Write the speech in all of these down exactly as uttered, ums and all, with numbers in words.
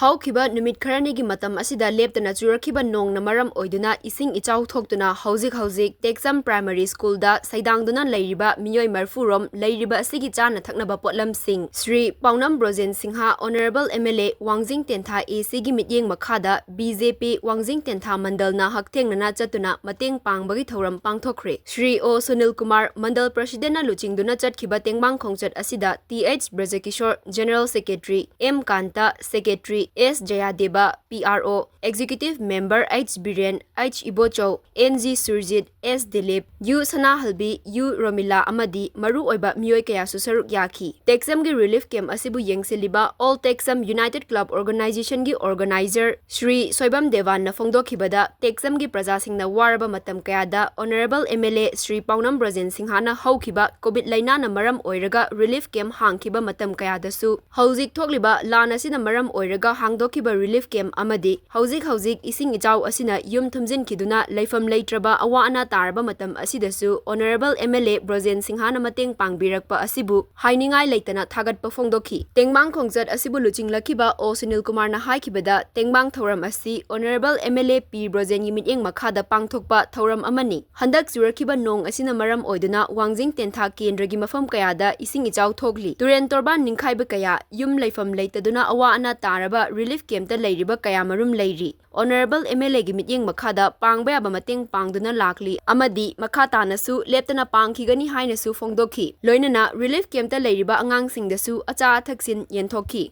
ꯍꯧꯈꯤꯕ ꯅꯨꯃꯤꯠ ꯈꯔꯅꯤꯒꯤ ꯃꯇꯝ ꯑꯁꯤꯗ ꯂꯦꯞꯇꯅ ꯆꯨꯔꯛꯈꯤꯕ ꯅꯣꯡꯅ ꯃꯔꯝ ꯑꯣꯏꯗꯨꯅ ꯏꯁꯤꯡ ꯏꯆꯥꯎ ꯊꯣꯛꯇꯨꯅ ꯍꯧꯖꯤꯛ ꯍꯧꯖꯤꯛ ꯇꯦꯛꯆꯝ ꯄ꯭ꯔꯥꯏꯃꯥꯔꯤ ꯁ꯭ꯀꯨꯜꯗ ꯁꯩꯗꯥꯡꯗꯨꯅ ꯂꯩꯔꯤꯕ ꯃꯤꯑꯣꯏ ꯃꯔꯐꯨꯔꯣꯝ ꯂꯩꯔꯤꯕ ꯑꯁꯤꯒꯤ ꯆꯥꯅ ꯊꯛꯅꯕ ꯄꯣꯠꯂꯝꯁꯤꯡ Shri ꯄꯥꯎꯅꯝ Brojen Singh, Honourable M L A, ꯋꯥꯡꯖꯤꯡ ꯇꯦꯟꯊꯥ A Cꯒꯤ ꯃꯤꯠꯌꯦꯡ ꯃꯈꯥꯗ B J P ꯋꯥꯡꯖꯤꯡ ꯇꯦꯟꯊꯥ ꯃꯟꯗꯜꯅ ꯍꯛꯊꯦꯡꯅꯅ ꯆꯠꯇꯨꯅ ꯃꯇꯦꯡ ꯄꯥꯡꯕꯒꯤ ꯊꯧꯔꯝ ꯄꯥꯡꯊꯣꯛꯈ꯭ꯔꯦ꯫ ꯁ꯭ꯔꯤ O ꯁꯨꯅꯤꯜ ꯀꯨꯃꯥꯔ, ꯃꯟꯗꯜ ꯄ꯭ꯔꯁꯤꯗꯦꯟꯠꯅ ꯂꯨꯆꯤꯡꯗꯨꯅ ꯆꯠꯈꯤꯕ ꯇꯦꯡꯕꯥꯡ ꯈꯣꯡꯆꯠ ꯑꯁꯤꯗ T H ꯕ꯭ꯔꯖꯀꯤꯁꯣꯔ, General Secretary, M ꯀꯥꯟꯇ, Secretary, S ꯖꯌꯥꯗꯦꯕ, P R O, Executive Member H Biren, H Ibochou, N G Surjit, S Dilip, U ꯁꯅꯥꯍꯜꯕꯤ, U Romila ꯑꯃꯗꯤ ꯃꯔꯨꯑꯣꯏꯕ ꯃꯤꯑꯣꯏ ꯀꯌꯥꯁꯨ ꯁꯔꯨꯛ ꯌꯥꯈꯤ꯫ ꯇꯦꯛꯆꯝꯒꯤ relief camp ꯑꯁꯤꯕꯨ ꯌꯦꯡꯁꯤꯜꯂꯤꯕ All Teksam United Club Organizationꯒꯤ organizer Shri Soibam ꯗꯦꯋꯥꯟꯅ ꯐꯣꯡꯗꯣꯛꯈꯤꯕꯗ, ꯇꯦꯛꯆꯝꯒꯤ ꯄ꯭ꯔꯖꯥꯁꯤꯡꯅ ꯋꯥꯔꯕ ꯃꯇꯝ ꯀꯌꯥꯗ Honourable M L A Shri ꯄꯥꯎꯅꯝ Brojen ꯁꯤꯡꯍꯅ ꯍꯧꯈꯤꯕ COVID ꯂꯥꯏꯅꯥꯅ ꯃꯔꯝ ꯑꯣꯏꯔꯒ relief camp ꯍꯥꯡꯈꯤꯕ ꯃꯇꯝ ꯀꯌꯥꯗꯁꯨ ꯍꯧꯖꯤꯛ ꯊꯣꯛꯂꯤꯕ ꯂꯥꯟ ꯑꯁꯤꯅ ꯃꯔꯝ ꯑꯣꯏꯔꯒ ꯍꯥꯡꯗꯣꯛꯈꯤꯕ relief camp ꯑꯃꯗꯤ ꯍꯧꯖꯤꯛ ꯍꯧꯖꯤꯛ ꯏꯁꯤꯡ ꯏꯆꯥꯎ ꯑꯁꯤꯅ ꯌꯨꯝ ꯊꯨꯝꯖꯤꯟꯈꯤꯗꯨꯅ ꯂꯩꯐꯝ ꯂꯩꯇ꯭ꯔꯕ ꯑꯋꯥ ꯑꯅꯥ ꯇꯥꯔꯕ ꯃꯇꯝ ꯑꯁꯤꯗꯁꯨ Honourable M L A Brojen ꯁꯤꯡꯍꯅ ꯃꯇꯦꯡ ꯄꯥꯡꯕꯤꯔꯛꯄ ꯑꯁꯤꯕꯨ ꯍꯥꯏꯅꯤꯡꯉꯥꯏ ꯂꯩꯇꯅ ꯊꯥꯒꯠꯄ ꯐꯣꯡꯗꯣꯛꯈꯤ꯫ ꯇꯦꯡꯕꯥꯡ ꯈꯣꯡꯆꯠ ꯑꯁꯤꯕꯨ ꯂꯨꯆꯤꯡꯂꯛꯈꯤꯕ O ꯁꯨꯅꯤꯜ ꯀꯨꯃꯥꯔꯅ ꯍꯥꯏꯈꯤꯕꯗ, ꯇꯦꯡꯕꯥꯡ ꯊꯧꯔꯝ ꯑꯁꯤ Honourable M L A P ꯕ꯭ꯔꯣꯖꯦꯟꯒꯤ ꯃꯤꯠꯌꯦꯡ ꯃꯈꯥꯗ ꯄꯥꯡꯊꯣꯛꯄ ꯊꯧꯔꯝ ꯑꯃꯅꯤ꯫ ꯍꯟꯗꯛ ꯆꯨꯔꯛꯈꯤꯕ ꯅꯣꯡ ꯑꯁꯤꯅ ꯃꯔꯝ ꯑꯣꯏꯗꯨꯅ ꯋꯥꯡꯖꯤꯡ ꯇꯦꯟꯊꯥ ꯀꯦꯟꯗ꯭ꯔꯒꯤ ꯃꯐꯝ ꯀꯌꯥꯗ ꯏꯁꯤꯡ ꯏꯆꯥꯎ ꯊꯣꯛꯂꯤ꯫ ꯇꯨꯔꯦꯟ ꯇꯣꯔꯕꯥꯟ ꯅꯤꯡꯈꯥꯏꯕ ꯀꯌꯥ, ꯌꯨꯝ ꯂꯩꯐꯝ ꯂꯩꯇꯗꯨꯅ ꯑꯋꯥ ꯑꯅꯥ ꯇꯥꯔꯕ relief campꯇ ꯂꯩꯔꯤꯕ ꯀꯌꯥꯃꯔꯨꯝ ꯂꯩꯔꯤ꯫ Honourable M L Aꯒꯤ ꯃꯤꯠꯌꯦꯡ ꯃꯈꯥꯗ ꯄꯥꯡꯕ ꯌꯥꯕ ꯃꯇꯦꯡ ꯄꯥꯡꯗꯨꯅ ꯂꯥꯛꯂꯤ ꯑꯃꯗꯤ ꯃꯈꯥ ꯇꯥꯅꯁꯨ ꯂꯦꯞꯇꯅ ꯄꯥꯡꯈꯤꯒꯅꯤ ꯍꯥꯏꯅꯁꯨ ꯐꯣꯡꯗꯣꯛꯈꯤ꯫ ꯂꯣꯏꯅꯅ relief campꯇ ꯂꯩꯔꯤꯕ ꯑꯉꯥꯡꯁꯤꯡꯗꯁꯨ ꯑꯆꯥ ꯑꯊꯛꯁꯤꯡ ꯌꯦꯟꯊꯣꯛꯈꯤ꯫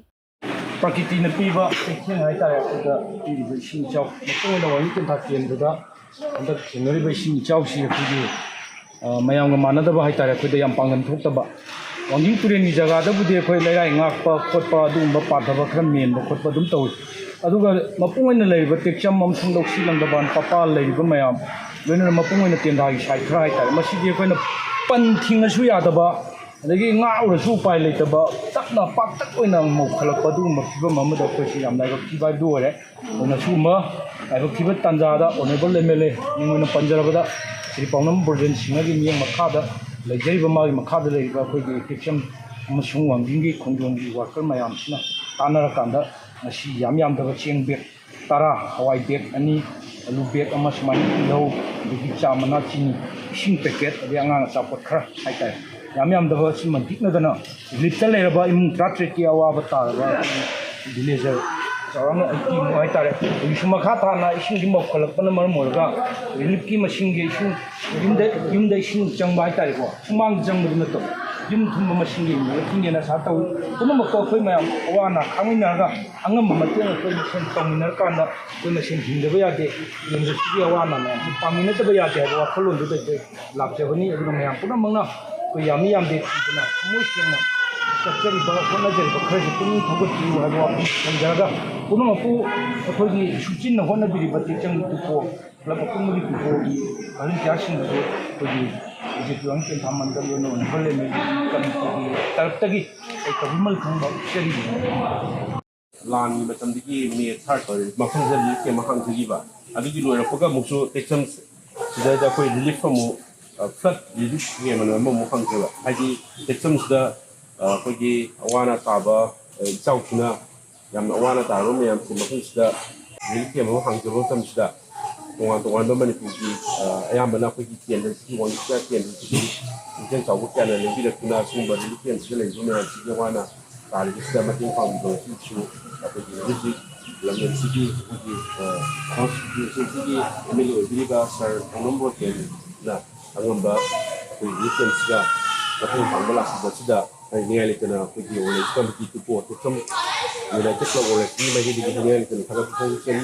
ꯄ꯭ꯔꯀꯤꯇꯤꯅ ꯄꯤꯕ ꯆꯩꯊꯦꯡ ꯍꯥꯏꯇꯥꯔꯦ, ꯑꯩꯈꯣꯏꯗ ꯄꯤꯔꯤꯕ ꯏꯁꯤꯡ ꯏꯆꯥꯎ ꯃꯇꯨꯡ ꯑꯣꯏꯅ ꯋꯥꯔꯤ ꯇꯦꯟꯊꯥ ꯀꯦꯟꯗ꯭ꯔꯗ ꯍꯟꯗꯛ ꯊꯦꯡꯅꯔꯤꯕ ꯏꯁꯤꯡ ꯏꯆꯥꯎꯁꯤ ꯑꯩꯈꯣꯏꯒꯤ, ꯑ, ꯃꯌꯥꯝꯒ ꯃꯥꯟꯅꯗꯕ ꯍꯥꯏꯇꯥꯔꯦ, ꯑꯩꯈꯣꯏꯗ ꯌꯥꯝ ꯄꯥꯡꯒꯟ ꯊꯣꯛꯇꯕ꯫ ꯋꯥꯡꯖꯤꯡ ꯇꯨꯔꯦꯜꯒꯤ ꯖꯒꯥꯗꯕꯨꯗꯤ ꯑꯩꯈꯣꯏ ꯂꯩꯔꯥꯏ ꯉꯥꯛꯄ ꯈꯣꯠꯄ, ꯑꯗꯨꯒꯨꯝꯕ ꯄꯥꯊꯕ ꯈꯔ ꯃꯦꯟꯕ ꯈꯣꯠꯄ ꯑꯗꯨꯝ ꯇꯧꯏ꯫ ꯑꯗꯨꯒ ꯃꯄꯨꯡ ꯑꯣꯏꯅ ꯂꯩꯔꯤꯕ ꯇꯦꯛꯆꯝ ꯑꯃꯁꯨꯡ ꯂꯧꯁꯤ ꯂꯪꯗꯕꯥꯟ ꯄꯄꯥ ꯂꯩꯔꯤꯕ ꯃꯌꯥꯝ, ꯂꯣꯏꯅꯅ ꯃꯄꯨꯡ ꯑꯣꯏꯅ ꯇꯦꯟꯊꯥꯒꯤ side ꯈꯔ ꯍꯥꯏꯇꯥꯔꯦ, ꯃꯁꯤꯗꯤ ꯑꯩꯈꯣꯏꯅ ꯄꯟ ꯊꯤꯡꯉꯁꯨ ꯌꯥꯗꯕ, ꯑꯗꯒꯤ ꯉꯥꯛꯎꯔꯁꯨ ꯎꯄꯥꯏ ꯂꯩꯇꯕ, ꯇꯞꯅ ꯄꯥꯛꯇꯛ ꯑꯣꯏꯅ ꯃꯧꯈꯠꯂꯛꯄ ꯑꯗꯨꯒꯨꯝꯕ ꯐꯤꯕꯝ ꯑꯃꯗ ꯑꯩꯈꯣꯏꯁꯤ ꯌꯥꯝ ꯂꯥꯏꯕꯛ ꯊꯤꯕ ꯍꯥꯏꯕꯗꯨ ꯑꯣꯏꯔꯦ꯫ ꯑꯗꯨꯅ ꯁꯤꯒꯨꯝꯕ ꯂꯥꯏꯕꯛ ꯊꯤꯕ ꯇꯥꯟꯖꯥꯗ Honourable M L A ꯃꯤꯡ ꯑꯣꯏꯅ ꯄꯟꯖꯔꯕꯗ ꯁ꯭ꯔꯤ ꯄꯥꯎꯅꯝ ꯕ꯭ꯔꯣꯖꯦꯟ ꯁꯤꯡꯍꯒꯤ ꯃꯤꯠꯌꯦꯡ ꯃꯈꯥꯗ ꯂꯩꯖꯔꯤꯕ, ꯃꯥꯒꯤ ꯃꯈꯥꯗ ꯂꯩꯔꯤꯕ ꯑꯩꯈꯣꯏꯒꯤ ꯇꯦꯛꯆꯝ ꯑꯃꯁꯨꯡ ꯋꯥꯡꯖꯤꯡꯒꯤ ꯈꯣꯡꯖꯣꯝꯒꯤ worker ꯃꯌꯥꯝꯁꯤꯅ ꯇꯥꯟꯅꯔꯀꯥꯟꯗ ꯉꯁꯤ ꯌꯥꯝ ꯌꯥꯝꯗꯕ ꯆꯦꯡ ꯕꯦꯒ ꯇꯔꯥ, ꯍꯋꯥꯏ ꯕꯦꯒ ꯑꯅꯤ, ꯑꯂꯨ ꯕꯦꯒ ꯑꯃ ꯁꯨꯃꯥꯏꯅ ꯂꯧ, ꯑꯗꯒꯤ ꯆꯥ ꯃꯅꯥ, ꯆꯤꯅꯤ, ꯏꯁꯤꯡ ꯄꯦꯀꯦꯠ, ꯑꯗꯩ ꯑꯉꯥꯡ ꯑꯆꯥꯄꯣꯠ ꯈꯔ ꯍꯥꯏꯇꯥꯔꯦ꯫ ꯌꯥꯝ ꯌꯥꯝꯗꯕ ꯁꯤꯃ ꯄꯤꯛꯅꯗꯅ ꯔꯤꯂꯤꯐꯇ ꯂꯩꯔꯕ ꯏꯃꯨꯡ ꯇꯔꯥꯇꯔꯦꯠꯀꯤ ꯑꯋꯥꯕ ꯇꯥꯔꯕ ꯑꯩꯈꯣꯏꯒꯤ ꯚꯤꯂꯦꯖꯔ ꯆꯥꯎꯔꯥꯛꯅ ꯑꯩꯠꯇꯤ ꯃꯨꯛ ꯍꯥꯏꯇꯥꯔꯦ꯫ ꯍꯧꯖꯤꯛꯁꯨ ꯃꯈꯥ ꯇꯥꯅ ꯏꯁꯤꯡꯁꯤ ꯃꯧꯈꯠꯂꯛꯄꯅ ꯃꯔꯝ ꯑꯣꯏꯔꯒ ꯔꯤꯂꯤꯐꯀꯤ ꯃꯁꯤꯡꯒꯤ ꯏꯁꯤꯡ ꯌꯨꯝꯗ, ꯌꯨꯝꯗ ꯏꯁꯤꯡ ꯆꯪꯕ ꯍꯥꯏꯇꯥꯔꯦꯀꯣ, ꯁꯨꯃꯥꯡꯗ ꯆꯪꯕꯗꯨ ꯅꯠꯇꯕ, ꯌꯨꯝ ꯊꯨꯝꯕ ꯃꯁꯤꯡꯒꯤ ꯃꯇꯨꯡ ꯏꯟꯅ ꯑꯁꯥ ꯇꯧꯏ꯫ ꯄꯨꯝꯅꯃꯛꯇꯣ ꯑꯩꯈꯣꯏ ꯃꯌꯥꯝ ꯑꯋꯥ ꯑꯅꯥ ꯈꯥꯡꯃꯤꯟꯅꯔꯒ ꯑꯉꯝꯕ ꯃꯇꯦꯡ ꯑꯩꯈꯣꯏ ꯃꯁꯦꯟ ꯇꯧꯃꯤꯟꯅꯔꯀꯥꯟꯗ ꯑꯩꯈꯣꯏ ꯃꯁꯦꯟ ꯍꯤꯡꯗꯕ ꯌꯥꯗꯦ, ꯌꯨꯝꯗꯁꯤꯒꯤ ꯑꯋꯥ ꯑꯅꯥ ꯃꯌꯥꯝꯁꯤ ꯄꯥꯡꯃꯤꯟꯅꯗꯕ ꯌꯥꯗꯦ ꯍꯥꯏꯕ ꯋꯥꯈꯜꯂꯣꯟꯗꯨꯗ ꯑꯩꯈꯣꯏ ꯂꯥꯛꯆꯕꯅꯤ꯫ ꯑꯗꯨꯅ ꯃꯌꯥꯝ ꯄꯨꯝꯅꯃꯛꯅ ꯑꯩꯈꯣꯏ ꯌꯥꯝꯃꯤ ꯌꯥꯝꯗꯦ ꯊꯤꯗꯅ ꯊꯃꯣꯏ ꯁꯦꯡꯅ ꯆꯠꯆꯔꯤꯕ ꯍꯣꯠꯅꯖꯔꯤꯕ ꯈꯔꯁꯤ ꯄꯨꯛꯅꯤꯡ ꯊꯧꯒꯠꯄꯤꯌꯨ ꯍꯥꯏꯕ ꯋꯥꯐꯝ ꯊꯝꯖꯔꯒ, ꯄꯨꯝꯅꯃꯛꯄꯨ ꯑꯩꯈꯣꯏꯒꯤ ꯁꯨꯆꯤꯟꯅ ꯍꯣꯠꯅꯕꯤꯔꯤꯕ ꯇꯦꯛꯆꯝ ꯇꯨꯀꯣ ꯀ꯭ꯂꯕ ꯑꯄꯨꯟꯕꯒꯤ ꯇꯨꯀꯣꯒꯤ ꯚꯣꯂꯨꯟꯇꯤꯌꯥꯔꯁꯤꯡꯕꯨꯁꯨ ꯑꯩꯈꯣꯏꯒꯤ ꯕꯤ ꯖꯦ ꯄꯤ ꯋꯥꯡꯈꯩ ꯊꯥ ꯃꯟꯗꯜ ꯑꯣꯏꯅ ꯋꯨꯃꯦꯟ ꯀꯃꯤꯇꯤꯒꯤ ꯇꯔꯞꯇꯒꯤ ꯑꯩ ꯇꯧꯕꯤꯃꯜ ꯈꯪꯕ ꯎꯠꯆꯔꯤꯕꯅꯤ꯫ ꯂꯥꯟꯒꯤ ꯃꯇꯝꯗꯒꯤ ꯃꯦ ꯊꯥꯔꯠ ꯃꯐꯝꯁꯤꯗ ꯔꯤꯂꯤꯐ ꯀꯦꯝ ꯑꯃ ꯍꯥꯡꯖꯈꯤꯕ꯫ ꯑꯗꯨꯒꯤ ꯂꯣꯏꯔꯛꯄꯒ ꯑꯃꯨꯛꯁꯨ ꯇꯦꯛꯆꯝ ꯁꯤꯗꯩꯗ ꯑꯩꯈꯣꯏ ꯔꯤꯂꯤꯐ ꯑꯃꯨꯛ, ꯑ, ꯐ꯭ꯂꯠ ꯔꯤꯂꯤꯐ ꯀꯦꯝ ꯑꯅ ꯑꯃꯃꯨꯛ ꯍꯥꯡꯖꯕ꯫ ꯍꯥꯏꯗꯤ ꯇꯦꯛꯆꯝꯁꯤꯗ, ꯑ, ꯑꯩꯈꯣꯏꯒꯤ ꯑꯋꯥ ꯑꯅꯥ ꯇꯥꯕ, ꯑ, ꯏꯆꯥꯎꯁꯤꯅ ꯌꯥꯝꯅ ꯑꯋꯥ ꯑꯅꯥ ꯇꯥꯔꯕ ꯃꯌꯥꯝꯁꯤ ꯃꯐꯝꯁꯤꯗ ꯔꯤꯂꯤꯐ ꯀꯦꯝ ꯑꯃ ꯍꯥꯡꯖꯕ ꯃꯇꯝꯁꯤꯗ ꯇꯣꯉꯥꯟ ꯇꯣꯉꯥꯟꯕ ꯃꯅꯤꯄꯨꯔꯒꯤ, ꯑ, ꯑꯌꯥꯝꯕꯅ ꯑꯩꯈꯣꯏꯒꯤ ꯀꯦꯟꯗ꯭ꯔꯁꯤꯒꯤ ꯋꯥꯡꯖꯤꯡ ꯆꯤꯡꯌꯥ ꯀꯦꯟꯗ꯭ꯔꯁꯤꯒꯤ ꯄꯨꯛꯆꯦꯜ ꯆꯥꯎꯕ ꯀꯌꯥꯅ ꯂꯦꯡꯕꯤꯔꯛꯇꯨꯅ ꯁꯤꯒꯨꯝꯕ ꯔꯤꯂꯤꯐ ꯀꯦꯝꯁꯤꯗ ꯂꯩꯔꯤꯕ ꯃꯌꯥꯝꯁꯤꯒꯤ ꯑꯋꯥ ꯑꯅꯥ ꯇꯥꯔꯤꯕꯁꯤꯗ ꯃꯇꯦꯡ ꯄꯥꯡꯕꯤꯕ ꯑꯁꯤꯁꯨ ꯑꯩꯈꯣꯏꯒꯤ ꯍꯧꯖꯤꯛ ꯍꯧꯖꯤꯛ ꯂꯝꯗꯝꯁꯤꯒꯤ ꯑꯩꯈꯣꯏꯒꯤ, ꯑ, ꯀꯣꯟꯁꯇꯤꯇ꯭ꯌꯨꯁꯟꯁꯤꯒꯤ ꯑꯦꯝ ꯑꯦꯜ ꯑꯦ ꯑꯣꯏꯕꯤꯔꯤꯕ ꯁꯥꯔ ꯑꯣꯅꯝ ꯔꯣꯇꯦꯟꯅ ꯑꯉꯝꯕ ꯑꯩꯈꯣꯏ ꯔꯤꯂꯤꯐ ꯀꯦꯝꯁꯤꯗ ꯃꯇꯦꯡ ꯄꯥꯡꯕ ꯂꯥꯛꯄꯤꯕ ꯑꯁꯤꯗ ꯑꯩ ꯅꯤꯡꯉꯥꯏ ꯂꯩꯇꯅ ꯑꯩꯈꯣꯏꯒꯤ ꯑꯣꯔꯒꯅꯥꯏꯖꯤꯡ ꯀꯃꯤꯇꯤ ꯇꯨꯀꯣ ꯇꯦꯛꯆꯝ ꯌꯨꯅꯥꯏꯇꯦꯗ ꯀ꯭ꯂꯕ ꯑꯣꯔꯒꯅꯥꯏꯖꯤꯡ ꯃꯥꯏꯀꯩꯗꯒꯤ ꯅꯤꯡꯉꯥꯏ ꯂꯩꯇꯅ ꯊꯥꯒꯠꯄ ꯐꯣꯡꯗꯣꯛꯆꯔꯤ꯫